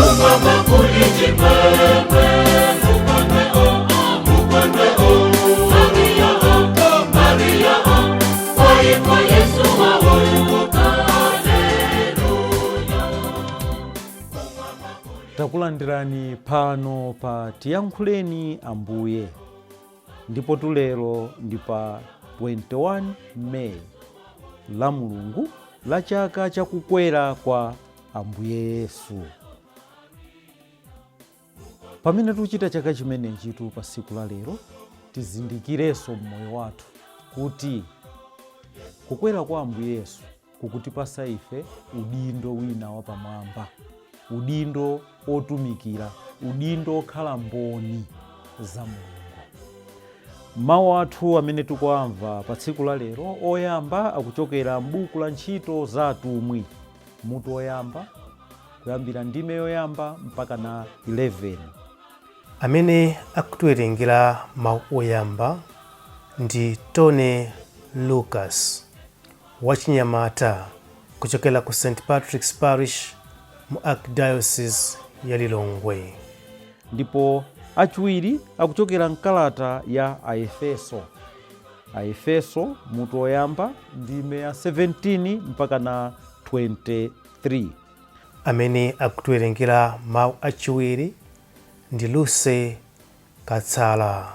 Kumwamba kuli chimwemwe, mukondwe o, mukondwe o, Maria o, Maria o, kwa Yesu wauka, haleluya. Takulandirani pano pa Tiyankhuleni Ambuye, ndipo tulero ndi pa 21 Meyi, la Mulungu la chaka chakukwera kwa Ambuye Yesu. Pamene tikuchita chaka chimenechitu, pa tsiku la lero tizindikirenso mmoyo wathu kuti kukwera kwa Ambuye Yesu kukutipasa ife udindo wina wapamwamba, udindo otumikira, udindo okhala mboni za Mulungu. Mawu athu amene tikuamva pa tsiku la lero oyamba akuchokera m'buku la Ntchito za Atumwi, mutu oyamba, kuyambira ndime yoyamba mpaka na 11. Amene akutiwerengera mawu oyamba ndi Tony Lucas, wachinyamata kuchokera ku St Patrick's Parish mu Archdiocese ya Lilongwe. Ndipo achiwiri akuchokera mkalata ya Aefeso, Aefeso mutu oyamba, ndime ya 17 mpaka na 23. Amene akutiwerengera mawu achiwiri ndi Lucy Katsala,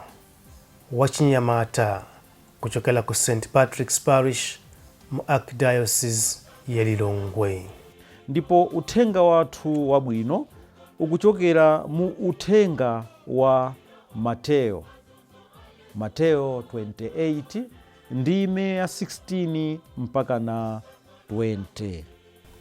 wachinyamata kuchokera ku St Patrick's Parish mu Archdiocese ya Lilongwe. Ndipo uthenga wathu wabwino ukuchokera mu uthenga wa Mateyo, Mateyo 28, ndime ya 16 mpaka na 20.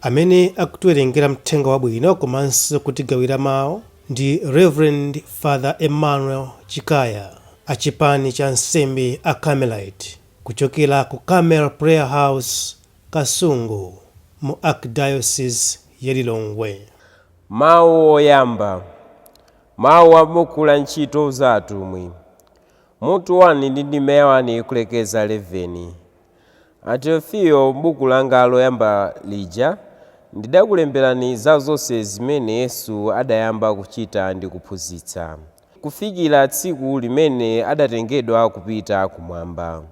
Amene akutiwerengera mthenga wabwino komanso kutigawira mawu ndi Reverend Father Emmanuel Chikaya, achipani cha nsembe a Carmelite kuchokera ku Carmel Prayer House, Kasungu, mu Archdiocese ya Lilongwe. Mawu oyamba, mawu a buku la Ntchito za Atumwi, mutu 1 ndi ndime ya 1 kulekeza 11. Ateofiyo, buku langa loyamba lija ndidakulemberani za zonse zimene Yesu adayamba kuchita ndi kuphunzitsa, kufikira tsiku limene adatengedwa kupita kumwamba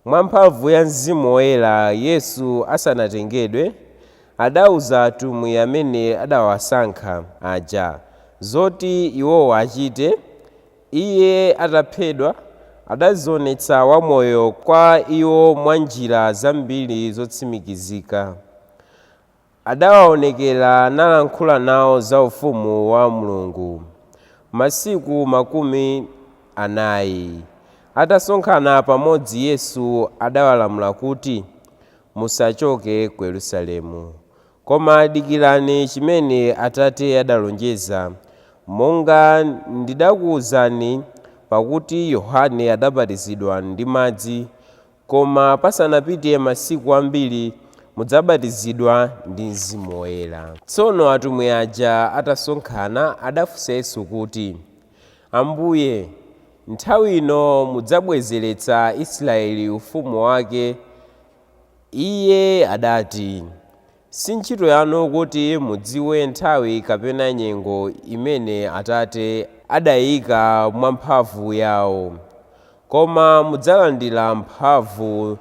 mwamphamvu ya Mzimu Woyera. Yesu asanatengedwe, adauza atumwi amene adawasankha aja zoti iwowo achite. Iye ataphedwa, adazionetsa wamoyo kwa iwo mwa njira zambiri zotsimikizika. Adawaonekera nalankhula nawo za ufumu wa Mulungu masiku 40. Atasonkhana pamodzi, Yesu adawalamula kuti, "Musachoke ku Yerusalemu, koma dikirani chimene Atate adalonjeza, monga ndidakuwuzani. Pakuti Yohane adabatizidwa ndi madzi, koma pasanapite masiku ambiri mudzabatizidwa ndi Mzimu Woyera." Tsono atumwi aja atasonkhana, adafunsa Yesu kuti, "Ambuye, nthawi ino mudzabwezeretsa Israeli ufumu wake?" Iye adati, "Si ntchito yanu kuti mudziwe nthawi kapena nyengo imene Atate adayika mwamphamvu yawo, koma mudzalandira mphamvu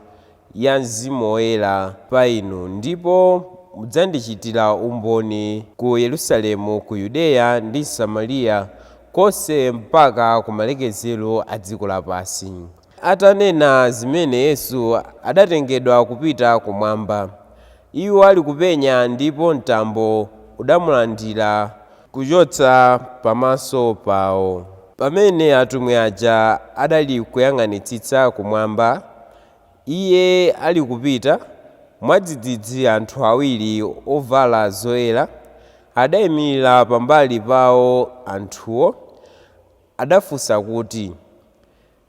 ya Mzimu Woyera pa inu, ndipo mudzandichitira umboni ku Yerusalemu, ku Yudeya ndi Samariya konse, mpaka ku malekezero a dziko lapansi." Atanena zimene, Yesu adatengedwa kupita kumwamba iwo ali kupenya, ndipo mtambo udamulandira kuchotsa pamaso pawo. Pamene atumwi aja adali kuyang'anitsitsa kumwamba iye ali kupita, mwadzidzidzi anthu awiri ovala zoyera adayimirira pambali pawo. Anthuwo adafunsa kuti,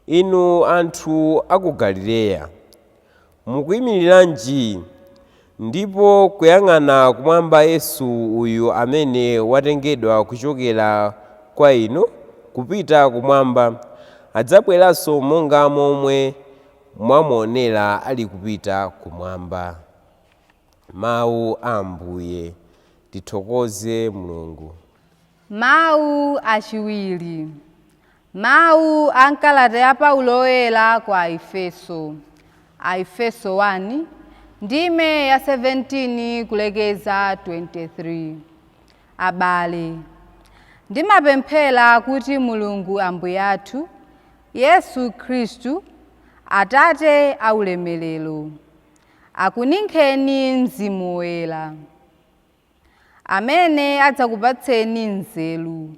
"Inu anthu a ku Galileya, mukuyimiriranji ndipo kuyang'ana kumwamba? Yesu uyu amene watengedwa kuchokera kwa inu kupita kumwamba adzabweranso monga momwe mwamuonera ali kupita kumwamba." Mawu a Ambuye. Tithokoze Mulungu. Mawu achiwiri. Mawu a m'kalata ya Paulo Woyera kwa Aefeso. Aefeso 1, ndime ya 17 kulekeza 23. Abale, ndimapemphera kuti Mulungu Ambuye athu, Yesu Khristu, Atate aulemerero, akuninkheni Mzimu Woyera, amene adzakupatseni nzeru,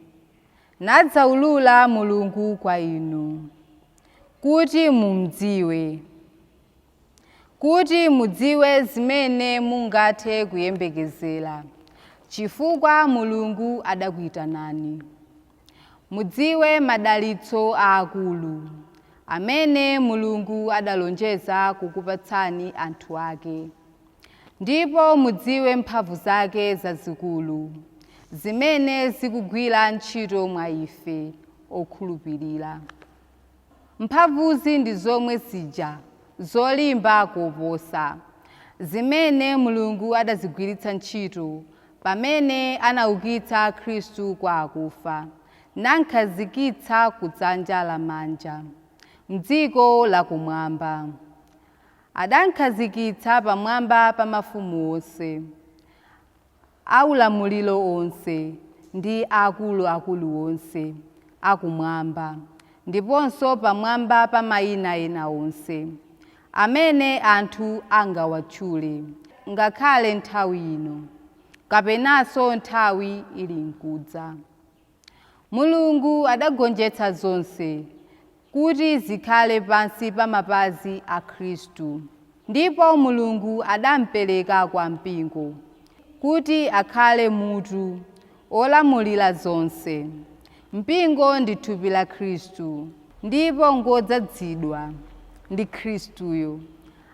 nadzaulula Mulungu kwa inu, kuti mumdziwe, kuti mudziwe zimene mungathe kuyembekezera, chifukwa Mulungu adakuyitanani. Mudziwe madalitso aakulu amene Mulungu adalonjeza kukupatsani anthu ake, ndipo mudziwe mphamvu zake zazikulu zimene zikugwira ntchito mwa ife okhulupirira. Mphamvuzi ndi zomwe zija zolimba koposa zimene Mulungu adazigwiritsa ntchito pamene anaukitsa Khristu kwa akufa namkhazikitsa kudzanja lamanja m'dziko lakumwamba. Adamkhazikitsa pamwamba pa mafumu onse, aulamuliro onse ndi akuluakulu onse akumwamba, ndiponso pamwamba pa mayina ena onse amene anthu angawatchule, ngakhale nthawi ino kapenanso nthawi ili nkudza. Mulungu adagonjetsa zonse kuti zikhale pansi pa mapazi a Khristu, ndipo Mulungu adampereka kwa mpingo kuti akhale mutu olamulira zonse. Mpingo ndi thupi la Khristu, ndipo ngodzazidwa ndi Khristuyo,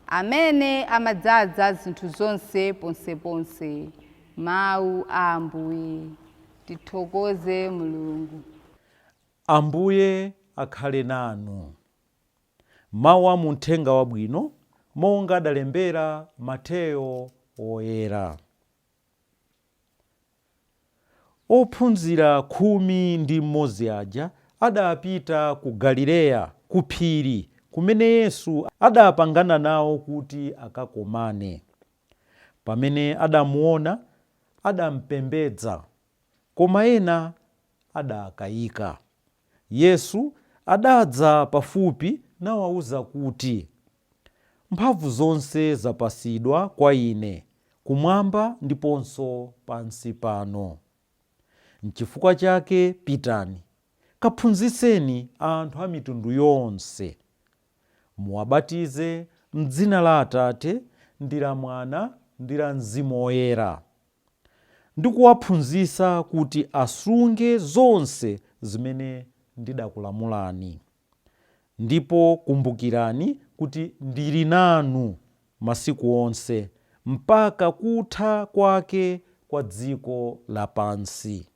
amene amadzaza zinthu zonse ponseponse. Mawu a Ambuye. Tithokoze Mulungu. Ambuye akhale nanu. Mawu a mu Mthenga Wabwino monga adalembera Mateyo Woyera. Ophunzira 11 aja adapita ku Galileya, ku phiri kumene Yesu adapangana nawo kuti akakomane. Pamene adamuona, adampembedza, koma ena adakayika. Yesu adadza pafupi nawauza kuti, Mphamvu zonse zapasidwa kwa ine kumwamba ndiponso pansi pano. Nchifukwa chake pitani, kaphunzitseni anthu a mitundu yonse, muwabatize m'dzina la Atate ndi la Mwana ndi la Mzimu Woyera, ndi kuwaphunzitsa kuti asunge zonse zimene ndidakulamulani. Ndipo kumbukirani kuti ndili nanu masiku onse mpaka kutha kwake kwa dziko lapansi.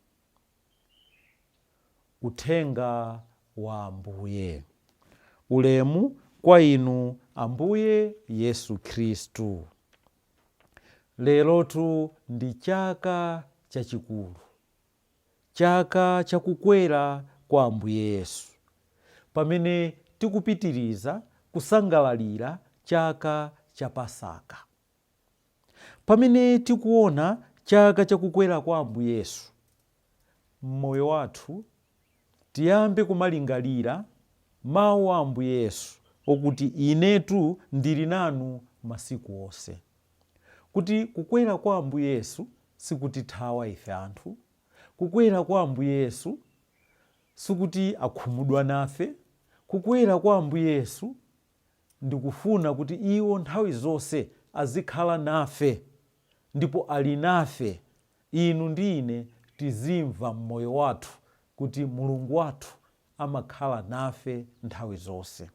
Uthenga wa Ambuye. Ulemu kwa inu Ambuye Yesu Khristu. Lerotu ndi chaka chachikulu, chaka chakukwera kwa Ambuye Yesu, pamene tikupitiriza kusangalalira chaka cha Pasaka. Pamene tikuona chaka chakukwera kwa Ambuye Yesu, m'moyo wathu tiyambe kumalingalira mawu a Ambuye Yesu okuti inetu ndili nanu masiku onse. Kuti kukwera kwa Ambuye Yesu sikutithawa ife anthu, kukwera kwa Ambuye Yesu sikuti akhumudwa nafe, kukwera kwa Ambuye Yesu ndikufuna kuti iwo nthawi zonse azikhala nafe ndipo ali nafe. Inu ndi ine tizimva m'moyo wathu kuti Mulungu wathu amakhala nafe nthawi zonse.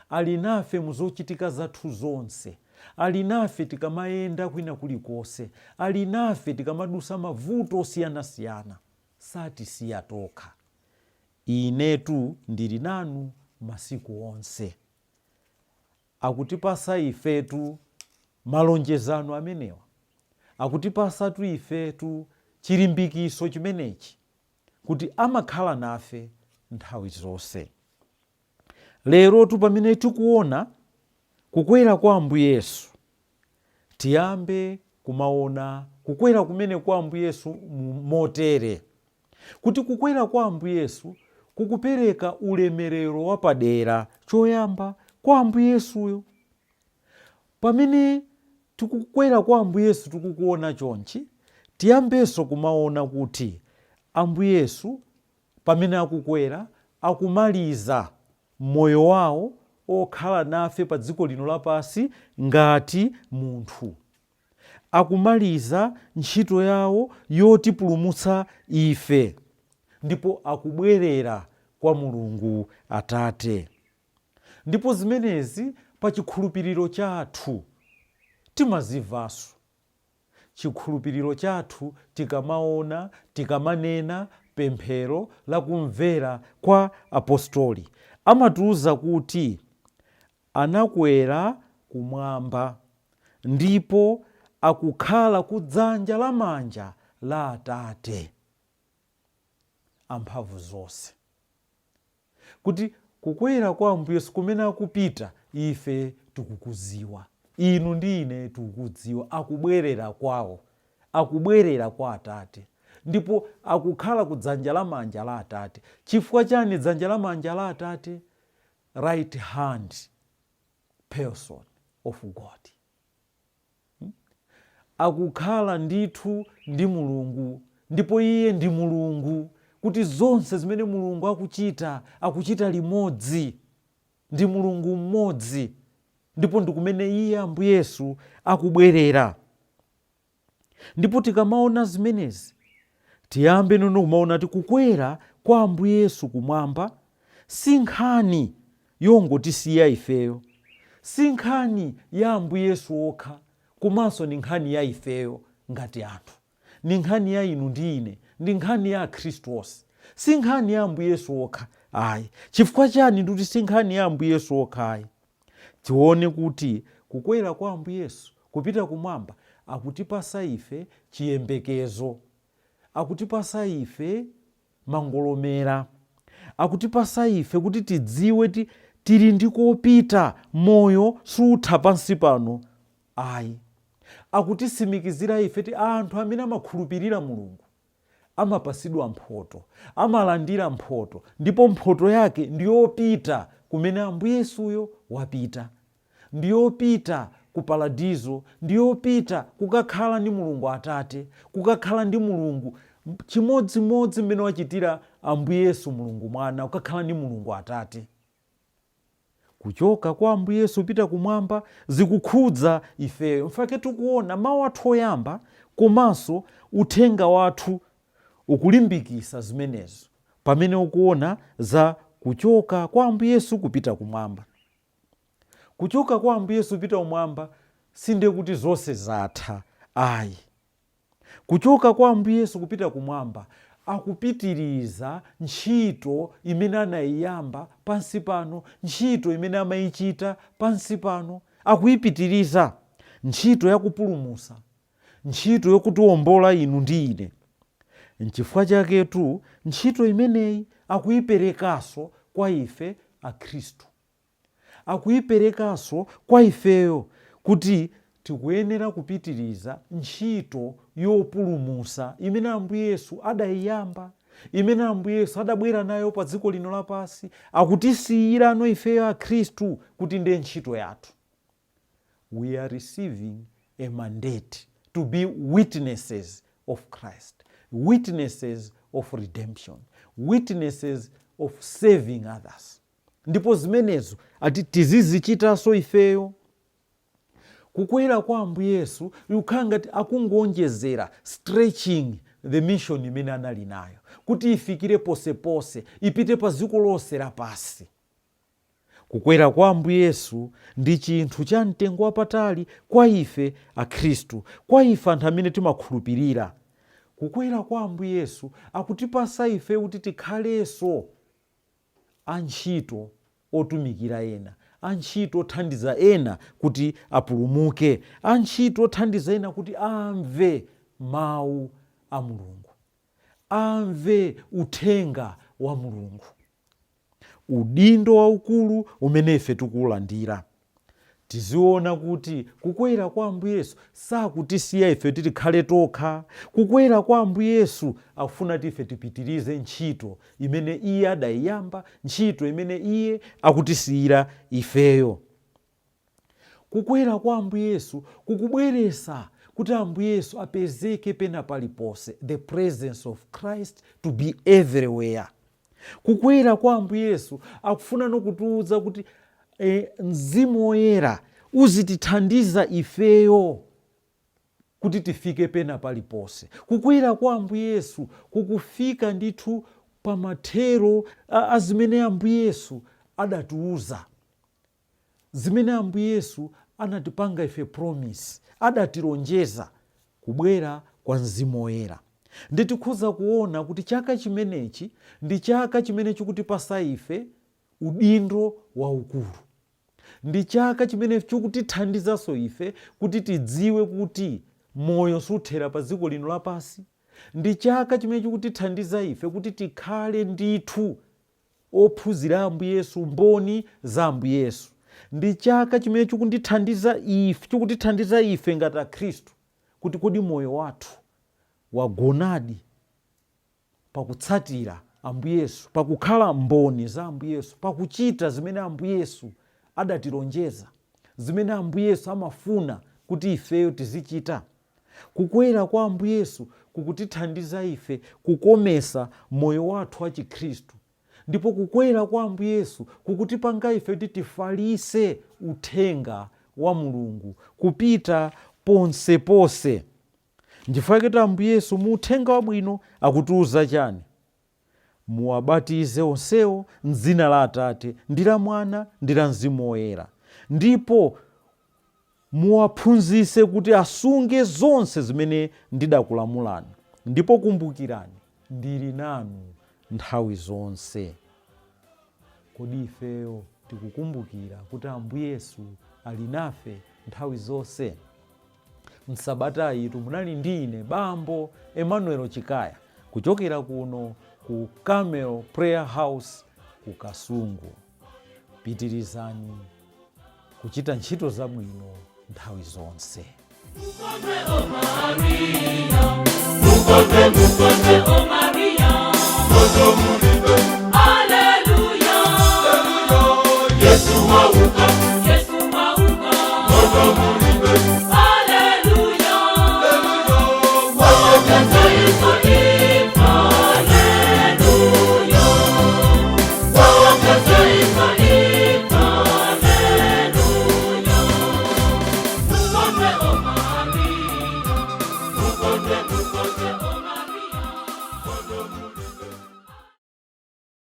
Ali nafe mu zochitika zathu zonse. Ali nafe tikamayenda kwina kulikonse. Ali nafe tikamadusa mavuto osiyanasiyana. Satisiya tokha. Inetu ndili nanu masiku onse. Akutipasa ifetu malonjezano amenewa. Akutipasatu ifetu chilimbikiso chimenechi. kuti amakhala nafe nthawi zonse. Lerotu pamene tikuona kukwera kwa Ambuye Yesu, tiyambe kumaona kukwera kumene kwa Ambuye Yesu motere, kuti kukwera kwa Ambuye Yesu kukupereka ulemerero wapadera choyamba kwa Ambuye Yesuyo. Pamene tikukwera kwa Ambuye Yesu tikukuona chonchi, tiyambenso kumaona kuti Ambuye Yesu pamene akukwera akumaliza moyo wawo okhala nafe pa dziko lino lapansi ngati munthu. Akumaliza ntchito yawo yotipulumutsa ife ndipo akubwerera kwa Mulungu Atate. Ndipo zimenezi pa chikhulupiriro chathu timazimvanso. Chikhulupiriro chathu tikamaona, tikamanena pemphero la kumvera kwa apostoli, amatiuza kuti anakwera kumwamba ndipo akukhala ku dzanja lamanja la Atate amphamvu zonse. Kuti kukwera kwa Ambuye Yesu kumene akupita ife tikukudziwa, inu ndi ine tikukudziwa, akubwerera kwawo, akubwerera kwa Atate ndipo akukhala ku dzanja lamanja la Atate. Chifukwa chani dzanja lamanja la Atate? Right hand person of God. Akukhala ndithu ndi Mulungu ndipo iye ndi Mulungu, kuti zonse zimene Mulungu akuchita, akuchita limodzi ndi Mulungu mmodzi, ndipo ndi kumene iye Ambuye Yesu akubwerera. Ndipo tikamaona zimenezi, tiyambe nono kumaona kuti kukwera kwa Ambuye Yesu kumwamba si nkhani yongotisiya ifeyo, si nkhani ya Ambuye Yesu okha, komanso ndi nkhani ya ifeyo ngati anthu, ndi nkhani ya inu ndi ine, ndi nkhani ya Akhristu onse, si nkhani ya Ambuye Yesu okha ayi. Chifukwa chani ndikuti si nkhani ya Ambuye Yesu okha ayi? Tione kuti kukwera kwa Ambuye Yesu kupita kumwamba akutipasa ife chiyembekezo, akutipasa ife mangolomera, akutipasa ife kuti tidziwe tili ndi kopita, moyo sutha pansi pano ayi. Akutisimikizira ife ti anthu amene amakhulupirira Mulungu amapasidwa mphoto, amalandira mphoto, ndipo mphoto yake ndiyopita kumene Ambuye Yesuyo wapita, ndiyopita ku paradizo, ndiyopita kukakhala ndi Mulungu Atate, kukakhala ndi Mulungu chimodzimodzi mmene wachitira Ambuye Yesu Mulungu Mwana, kukakhala ndi Mulungu Atate. Kuchoka kwa Ambuye Yesu kupita kumwamba zikukhudza ifeyo. Mfake tikuona mawu athu oyamba komanso uthenga wathu ukulimbikisa zimenezo pamene ukuona za kuchoka kwa Ambuye Yesu kupita kumwamba. Kuchoka kwa Ambuye Yesu kupita kumwamba sindiye kuti zonse zatha ayi. Kuchoka kwa Ambuye Yesu kupita kumwamba akupitiriza ntchito imene anayiyamba pansi pano, ntchito imene amayichita pansi pano akuyipitiriza, ntchito yakupulumusa, ntchito yokutiwombola inu ndi ine. Nchifukwa chaketu ntchito imeneyi akuyiperekanso kwa ife Akhristu, akuyiperekanso kwa ifeyo kuti tikuyenera kupitiriza ntchito yopulumusa imene Ambuye Yesu adayiyamba, imene Ambuye Yesu adabwera nayo pa dziko lino lapansi. Akutisiyirano ifeyo Akhristu kuti ndiye ntchito yathu. We are receiving a mandate to be witnesses of Christ, witnesses of redemption, witnesses of saving others. Ndipo zimenezo ati tizizichitanso ifeyo. Kukwera kwa Ambuye Yesu ikukhala ngati akungonjezera, stretching the mission imene anali nayo kuti ifikire posepose, ipite pa dziko lonse lapasi. Kukwera kwa Ambuye Yesu ndi chinthu cha mtengo wapatali kwa ife Akhristu, kwa ife anthu amene timakhulupirira. Kukwera kwa Ambuye Yesu akutipasa ife kuti tikhalenso antchito otumikira ena, antchito othandiza ena kuti apulumuke, antchito othandiza ena kuti amve mawu a Mulungu, Amve uthenga wa Mulungu. Udindo waukulu umene ife tikuwulandira. Tiziona kuti kukwera kwa Ambuye Yesu sakutisiya ife tikhale tokha. Kukwera kwa Ambuye Yesu akufuna kuti ife tipitirize ntchito imene iye adayiyamba, ntchito imene iye akutisiyira ifeyo. Kukwera kwa Ambuye Yesu kukubweresa kuti Ambuye Yesu apezeke pena paliponse, the presence of Christ to be everywhere. Kukwera kwa Ambuye Yesu akufuna nokutiuza kuti Mzimu Woyera uzitithandiza ifeyo kuti tifike pena paliponse. Kukwera kwa Ambuye Yesu kukufika ndithu pamathero a zimene Ambuye Yesu adatiuza, zimene Ambuye Yesu anatipanga ife promise, adatilonjeza kubwera kwa Mzimu Woyera. Nditikhoza kuona kuti chaka chimenechi ndi chaka chimene chikutipasa ife udindo waukulu. Ndi chaka chimene chikutithandizanso ife kuti tidziwe kuti moyo suthera pa dziko lino lapansi. Ndi chaka chimene chikutithandiza ife kuti tikhale ndithu ophunzira Ambuye Yesu, mboni za Ambuye Yesu. Ndi chaka chimene chikutithandiza ife ngati Akhristu kuti kodi moyo wathu wagonadi pakutsatira Ambuye Yesu, pakukhala mboni za Ambuye Yesu, pakuchita zimene Ambuye Yesu adatilonjeza, zimene Ambuye Yesu amafuna kuti ifeyo tizichita. Kukwera kwa Ambuye Yesu kukutithandiza ife kukomesa moyo wathu wa Chikhristu, ndipo kukwera kwa Ambuye Yesu kukutipanga ife kuti tifalitse uthenga wa Mulungu kupita ponseponse. Nchifukwa chake Ambuye Yesu mu uthenga wabwino akutiuza chani? Muwabatize onsewo mdzina la Atate ndi la Mwana ndi la Mzimu Woyera, ndipo muwaphunzitse kuti asunge zonse zimene ndidakulamulani, ndipo kumbukirani, ndili nanu nthawi zonse. Kodi ifeyo tikukumbukira kuti Ambuye Yesu ali nafe nthawi zonse? Msabata yitu munali ndi ine Bambo Emmanuel Chikaya kuchokera kuno ku Carmel Prayer House ku Kasungu. Pitirizani kuchita ntchito zabwino nthawi zonse. Mukondwe, mukondwe.